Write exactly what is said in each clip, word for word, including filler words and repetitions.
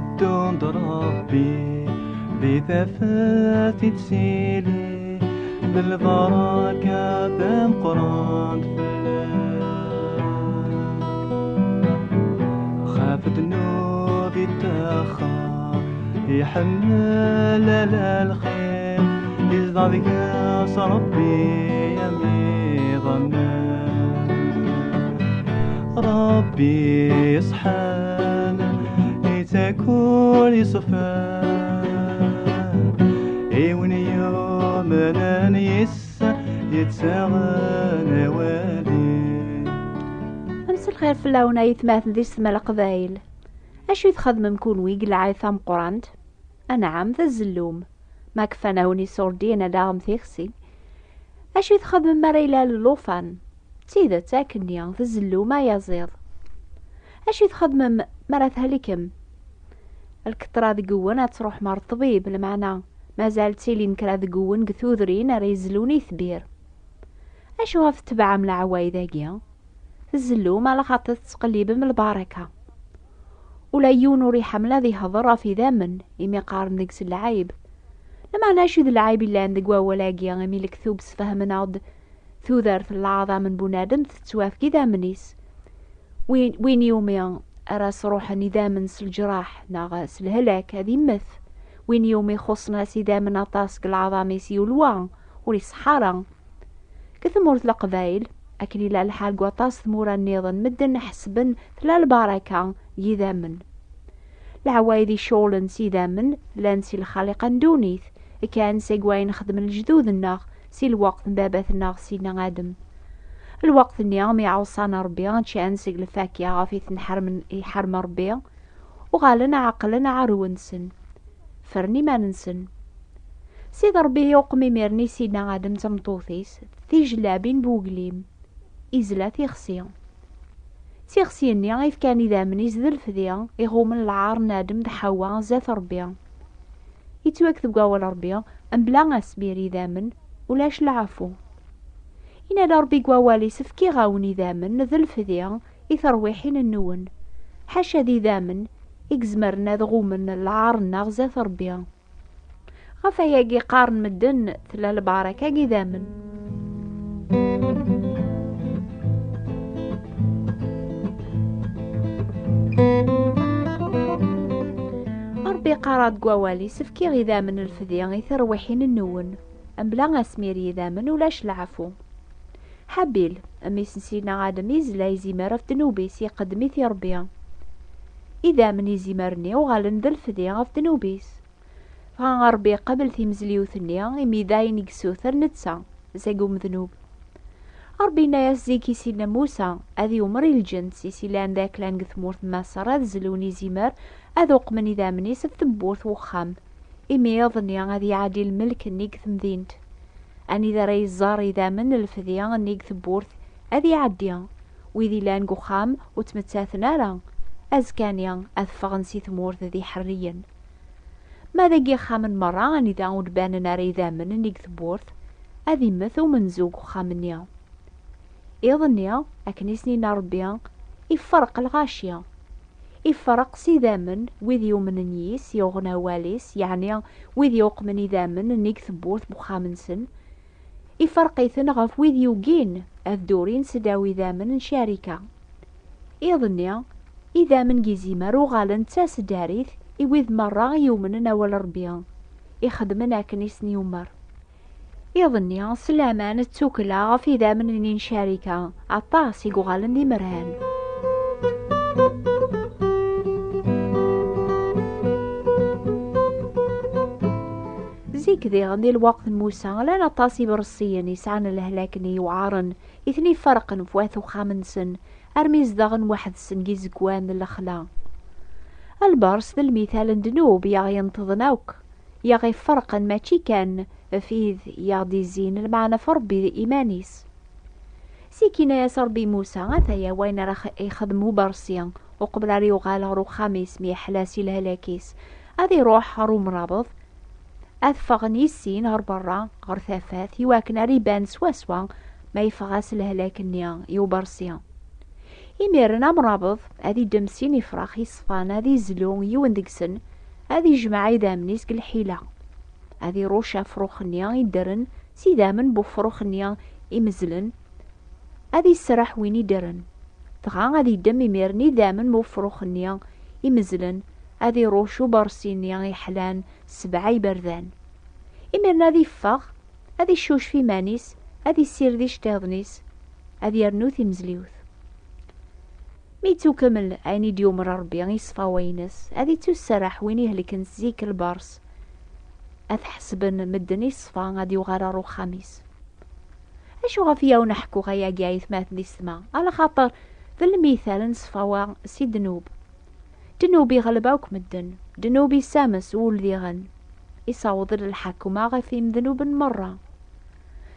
Ddun-d Ṛebbi di tafat i d-tili, d lbaraka tameqqrant fell-as. Xef ddnub ittaxer, iḥemmel ala lxir, izdeɣ deg-s Ṛebbi am iḍamen. Ṛebbi iṣeḥḥan, ittak ul iṣefan, i win yumnen yis-s yettaɣen awali. Mselxir fell-awen ay atmaten di setma Leqbayel. Acu i txedmem kunwi deg lɛayed tameqqrant? Anɛam, tazellum. Ma kfan-awen iṣurdiyen ad d-taɣem tixsi. Acu i txedmem mi ara ilal llufan? D tidet, akkenni, tazellum ay aziḍ. Acu i txedmem mi ara thelikem? Lkeṭra deg-wen ad truḥem ar ṭṭbib, lmeɛna mazal ttilin kra deg-wen deg tudrin ara izlun itbir. Acu ɣef tebɛem leɛwayed-agi? Tzellum, ala xaṭer tettqellibem lbaraka. Ula yiwen ur iḥemmel ad ihḍer ɣef idammen, imi qqaren deg-s lɛib. Lameɛna acu d lɛib yellan deg wawal-agi, imi lektub sfehmen-aɣ-d tudert n leɛḍam n bunadem tettwaf deg idammen-is? Win, win yumi ara s-ruḥen idammen s leǧraḥ neɣ s lehlak, ad immet. Win yumi xuṣṣen-as idammen aṭas deg leɛḍam-is yulwa, ur iṣeḥḥa ara. Deg tmurt Leqbayel, akken ila lḥal deg waṭas tmura nniḍen, medden ḥesben tella lbaraka deg idammen. Leɛwayed iceɣlen s idammen llan si lxaliqa n ddunit, kan seg wayen xedmen lejdud-nneɣ si lweqt n baba-tneɣ Sidna Adem. Lweqt-nni mi ɛuṣan Ṛebbi, ččan seg lfakya ɣef i ten-ḥermen, iḥerm Ṛebbi, uɣalen ɛeqlen aɛerrew-nsen, ffren iman-nsen. Sidi Ṛebbi iqum imir-nni Sidna Adem d tmeṭṭut-is tijellabin n weglim, izla tixsi. D tixsi-nni i fkan idammen-is d lefdi iɣummen lɛar n Adem d Ḥawa zdat Ṛebbi. Yettwakteb deg wawal Ṛebbi, mebla asmir idammen, ulac leɛfu. Yenna-d Ṛebbi deg wawal-is, fkiɣ-awen idammen d lefdi i terwiḥin-nwen, ḥaca d idammen i izemren ad ɣummen lɛar-nneɣ zdat Ṛebbi. Ɣef ayagi qqaren medden tella lbaraka deg idammen. Ṛebbi iqqar-aɣ deg wawal-is, fkiɣ idammen n lefdi i terwiḥin-nwen, mebla asmir n yidammen ulac leɛfu. Ḥabil, mmi-s n Sidna Adem, izla izimer ɣef ddnub-is, iqeddem-it i Ṛebbi. Idammen izimer-nni uɣalen d lefdi ɣef ddnub-is. Dɣa Ṛebbi iqabel timezliwt-nni, imi d ayen i yessuter netta, seg umednub. Ṛebbi yenna-yas zik i Sidna Musa ad yumer i lǧens i s-ilan d aklan deg tmurt n Maṣer ad zlun izimer, ad uqmen idammen-is ɣef tewwurt n uxxam, imi iḍ-nni ad iɛeddi lmelk-nni deg temdint. Anida ara yeẓẓar idammen n lefdi-nni deg tewwurt ad iɛeddi, wid ilan deg uxxam ur ttmettaten ara, azekka-nni ad ffɣen si tmurt d iḥerriyen. Ma dagi ixxamen merra anida ur d-banen ara idammen-nni deg tewwurt, ad immet umenzu deg uxxam-nni. Iḍ-nni, akken i s-nina Ṛebbi, iferreq lɣaci. Iferreq s idammen wid yumnen yis, yuɣen awal-is, yeɛni wid yuqmen idammen-nni deg tewwurt n uxxam-nsen, iferq-iten ɣef wid yugin ad ddurin seddaw idammen n ccarika. Iḍ-nni, idammen n yizimer uɣalen d taseddarit i wid merra yumnen awal Ṛebbi, ixedmen akken i sen-yumer. Iḍ-nni, s laman d tukkla ɣef idammen-nni n ccarika, aṭas i yuɣalen d imerhan. Zik diɣen, di lweqt n Musa, llan aṭas iberṣiyen yesɛan lehlak-nni yewɛaren, i ten-iferqen ɣef wat uxxam-nsen, armi zedɣen weḥd-sen deg izegwan n lexla. Lberṣ d lmital n ddnub i aɣ-yenṭḍen akk, i aɣ-iferqen mačči kan ɣef wid i aɣ-d-izzin, lmeɛna ɣef Ṛebbi iman-is. Zik yenna-yas Ṛebbi i Musa, ataya wayen ara x-, ixdem uberṣi, uqbel ara yuɣal ɣer uxxam-is mi yeḥla si lehlak-is, ad iruḥ ɣer umrabeḍ, ad ffɣen i sin ɣer berra, ɣer tafat, i wakken ara iban swaswa ma yeffeɣ-as lehlak-nni i uberṣi. Imiren amrabeḍ ad iddem sin ifrax iṣfan, ad izlu yiwen deg-sen, ad ijmeɛ idammen-is deg lḥila, ad iruc afrux-nni iddren s idammen n wefrux-nni imezlen, ad iserreḥ win iddren. Dɣa ad iddem imiren idammen n wefrux-nni imezlen, ad iruc ubersi-nni iḥlan sebɛa iberdan. Imiren ad iffeɣ, ad icucef iman-is, ad issired iceṭṭiḍen-is, ad yernu timezliwt. Mi yettukemmel ayen i d-yumer Ṛebbi i ṣṣfawa-ines, ad ittuserreḥ win ihelken zik lbers, ad t-ḥesben medden i ṣṣfa, ad yuɣal ar uxxam-is. Acu ɣef i awen-ḥkuɣ ayagi, aytmaten di ssma? Alaxaṭer d lmital n ṣṣfawa si ddnub. Ddnub iɣleb akk medden, ddnub issames ul diɣen, isaweḍ lḥakuma ɣef imednuben merra.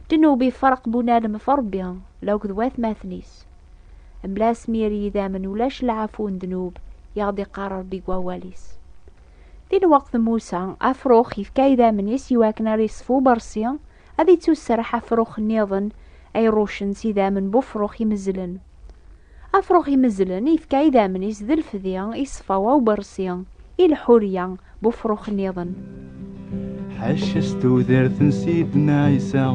Ddnub iferreq bunadem f Ṛebbi lakked watmaten-is. Mebla asmir n yidammen ulac lɛafu n ddnub, i aɣ-d-iqqar Ṛebbi deg wawal-is. Di lweqt n Musa, afrux yefka idammen-is i wakken ara iṣfu ubersi, ad ittuserreḥ afrux nniḍen ay ruccen s idammen n wefrux imezlen. Afrux imezlen yefka idammen-is d lefdi i ṣṣfawa ubersi, i lḥurya n wefrux nniḍen. Ḥaca s tudert n Sidna Ɛisa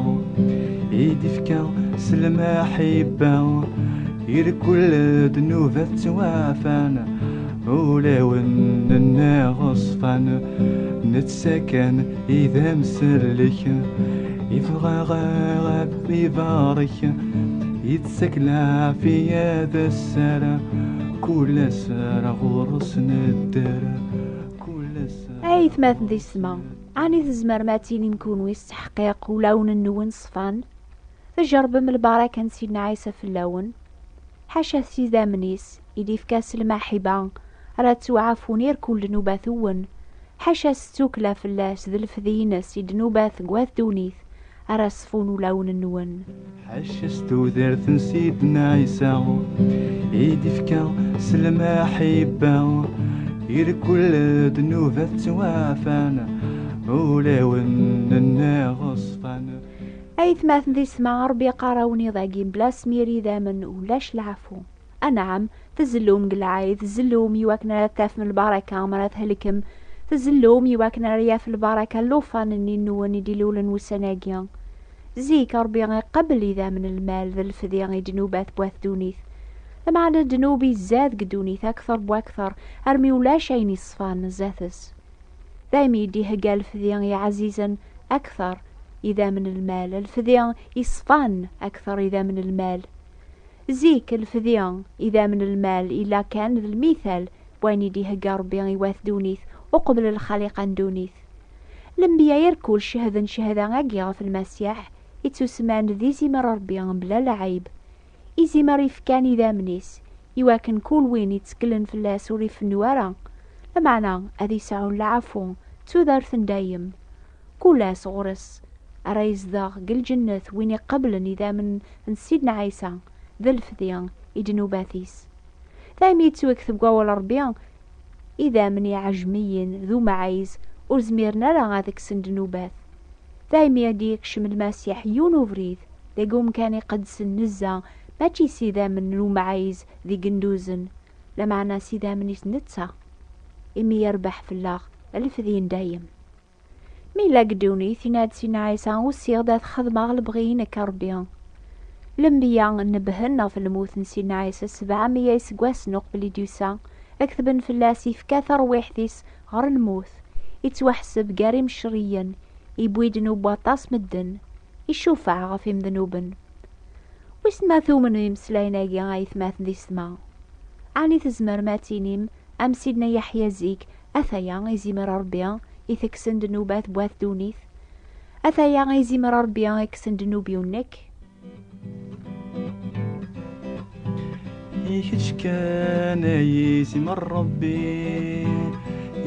i d-ifka s lmaḥibba, irkul ddnubat ttwaɛfan, ulawen-nneɣ ṣfan, netta kan i d amsellek, ibɣa ad ibarek, ittak lɛafiya d sser, kul ass ar ɣur-s nedder, kul ass. Aytmaten di ssma, ɛni tzemrem ad tinim kunwi s tḥqiq ulawen-nwen ṣfan? Tjerrbem lbaraka n Sidna Ɛisa fell-awen? Ḥaca s idammen-is i d-ifka s lmaḥiba ara ttwaɛfun irkul ddnubat-nwen, ḥaca s ttukla fell-as d lefdi-ines i ddnubat deg wat ddunit ara ṣfun ulawen-nwen. Ḥaca s tudert n Sidna Ɛisa i d-ifka s lmaḥibba, irkul ddnubat ttwaɛfan, ulawen-nneɣ ṣfan. Aytmaten di ssma, Ṛebbi iqqar-awen iḍ-agi, mebla asmir n yidammen ulac lɛafu. Anɛam, tzellum deg lɛid, tzellum i wakken ara tafem lbaraka mi ara thelkem, tzellum i wakken ara yaf lbaraka llufan-nni-nwen i d-ilulen wussan-agi. Zik, Ṛebbi iqebbel idammen n lmal d lefdi i ddnubat n wat ddunit. Lameɛna ddnub izad deg ddunit akteṛ n wakteṛ, armi ulac ayen iṣfan zdat-s. Daymi i d-ihegga lefdi iɛzizen akteṛ idammen n lmal, lefdi iṣfan akteṛ idammen n lmal. Zik, lefdi idammen n lmal illa kan d lmital n wayen i d-ihegga Ṛebbi i wat ddunit uqbel lxaliqa n ddunit. Lenbiya irkul cehden cehda-agi ɣef Lmasiḥ, ittusemman d izimer Ṛebbi mebla lɛib, izimer ifkan idammen-is, i wakken kul win itteklen fell-as ur ifennu ara, lameɛna ad isɛu lɛafu d tudert n dayem. Kul ass ɣur-s ara yezdeɣ deg lǧennet win iqeblen idammen n Sidna Ɛisa d lefdi i ddnubat-is. Daymi yettwakteb deg wawal Ṛebbi, idammen iɛejmiyen d umɛayez ur zmiren ara ad kksen ddnubat. Daymi ad d-yekcem Lmasiḥ yiwen ubrid deg umkan iqedsen nezzeh, mačči s idammen n umɛayez d igenduzen, lameɛna s idammen-is netta, imi yerbeḥ fell-aɣ lefdi n dayem. Mi yella deg ddunit, yenna-d Sidna Ɛisa, usiɣ-d ad xedmeɣ lebɣi-inek a Ṛebbi. Lenbiya nebbhen ɣef lmut n Sidna Ɛisa sebɛa meyya iseggasen uqbel i d-yusa, ketben fell-as, yefka tarwiḥt-is ɣer lmut, ittwaḥseb gar imcerriyen, iwwi ddnub n waṭas medden, icufeɛ ɣef imednuben. Wissen ma tumnem imeslayen-agi, aytmaten di ssma? Ɛni tzemrem ad tinim am Sidna Yeḥya zik, ataya izimer Ṛebbi itekksen ddnubat n wat ddunit? Ataya izimer Ṛebbi ikksen ddnub-iw nekk? I kečč kan ay izimer Ṛebbi,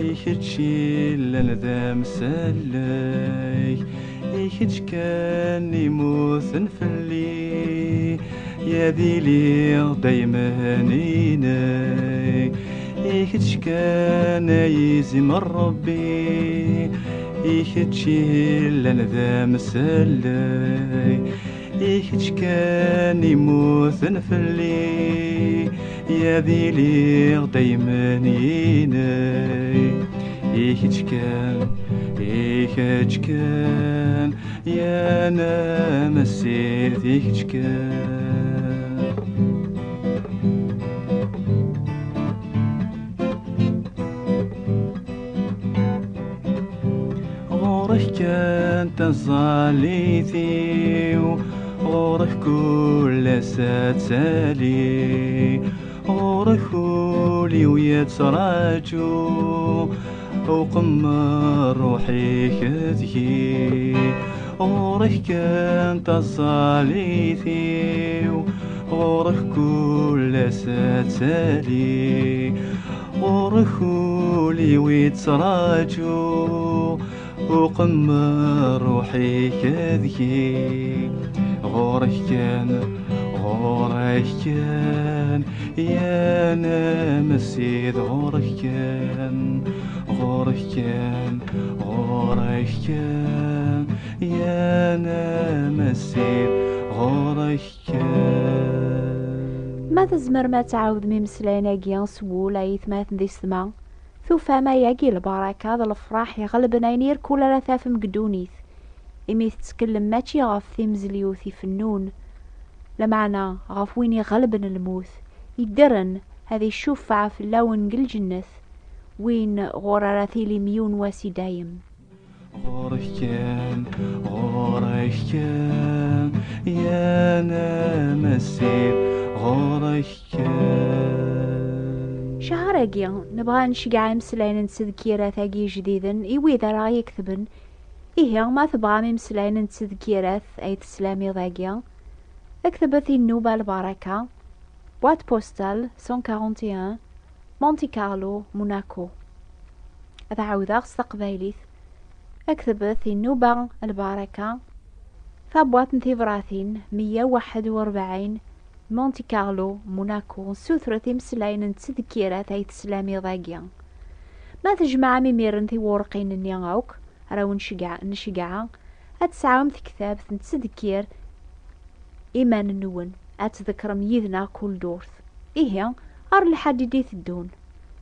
i kečč i llan d amsellek, i kečč kan i muten fell-i, ad iliɣ daymen inek. I kečč kan ay izimer Ṛebbi, i kečč i llan d amsellek, I kečč kan immuten fell-i, ad iliɣ daymen yinay. I kečč kan, i kečč kan, ya namessit, i kečč kan. Ɣur-k kan taẓallit-iw, ɣur-k kul ass ad tali. Ɣur-k ul-iw yettraǧu, uqemmer ruḥ-ik deg-i. Ɣur-k kan taẓallit-iw, ɣur-k kul ass ad tali. Ɣur-k ul-iw yettraǧu, uqemmer ruḥ-ik deg-i. Ɣur-k kan, ɣur-k kan, ya namessit, ɣur-k kan, ɣur-k kan, ɣur-k kan, ya namessit, ɣur-k kan. Ma tzemrem ad tɛawdem imeslayen-agi s wul, ay atmaten d isetma, tufam ayagi lbaraka d lefraḥ iɣelben ayen irkul ara tafem deg ddunit, imi tettkellem mačči ɣef timezliwt ifennun, lameɛna ɣef win iɣelben lmut, iddren ad icufeɛ fell-awen deg lǧennet, win ɣur ara tilim yiwen wass i dayem. Ɣur-k kan, ɣur-k kan, ya namessit, ɣur-k kan. Cahar-agi, nebɣa ad nceggeɛ imeslayen n tsedkirat-agi ijdiden i wid ara ɣ-iketben. Ihi, ma tebɣam imeslayen n tsedkirat ay teslam iḍ-agi, ktbet i nnuba lbaraka, boîte postale cent quarante et un, Monte Carlo, Monaco. Ad ɛawdeɣ s taqbaylit. Ktbet i nnuba lbaraka, tabwaṭ n tibratin meyya u waḥed u rebɛin, Monte Carlo, Monaco. Sutret imeslayen n tsedkirat ay teslam iḍ-agi. Ma tjemɛem imiren tiwurqin-nni akk, ara wen-nceggeɛ, nceggeɛ ad tesɛum tektabt n tsedkir iman-nwen, ad tḍekrem yid-neɣ kul ddurt. Ihi, ar lḥad i d-iteddun,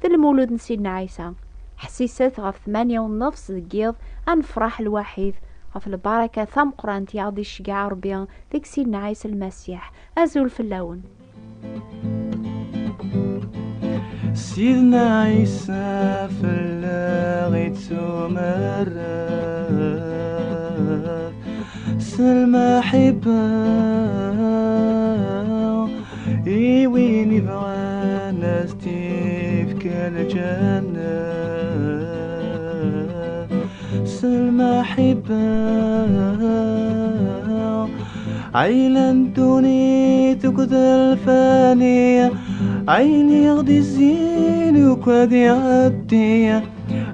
d Lmulud n Sidna Ɛisa. Ḥessiset ɣef tmanya u nnefs deg yiḍ, ad nefraḥ lwaḥid ɣef lbaraka tameqqrant i aɣ-d-iceggeɛ Ṛebbi deg Sidna Ɛisa Lmasiḥ. Azul fell-awen. Sidna Ɛisa fell-aɣ ittumerrad s lmaḥibba, i win ibɣan ad s-tifk lǧenna. S lmaḥibba, ɛila n ddunit akked lfani, ayen i ɣ-d-izzin akk ad iɛeddi.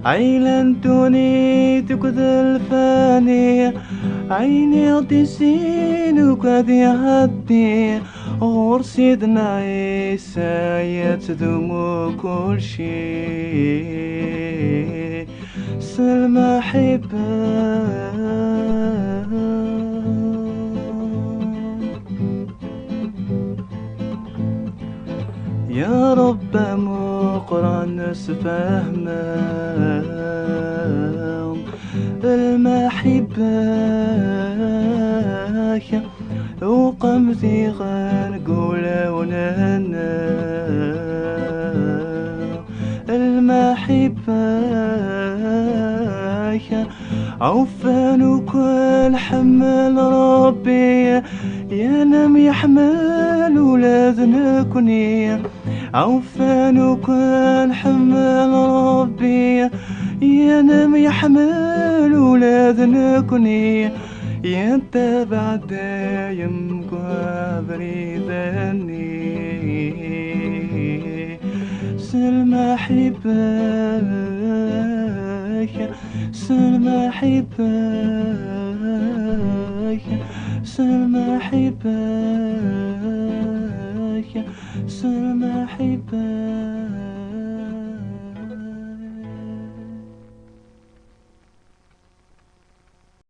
Ɛila n ddunit akked lfani, ayen i ɣ-d-izzin akk ad iɛeddi. Ɣur Sidna Ɛisa yettdumu kulci. S lmaḥibba. Ya Ṛebbi amuqran, sefhem lmaḥibba-k. Uqem diɣen deg wulawen-nneɣ lmaḥibba-k. Awfan akk nḥemmel Ṛebbi, yerna am yeḥmel ula d nekni. Awfan akk nḥemmel Ṛebbi, yerna am yeḥmel ula d nekni. Yettabaɛ dayem deg abrid-nni. S lmaḥibba-k, s lmaḥibba-k, s lmaḥibba.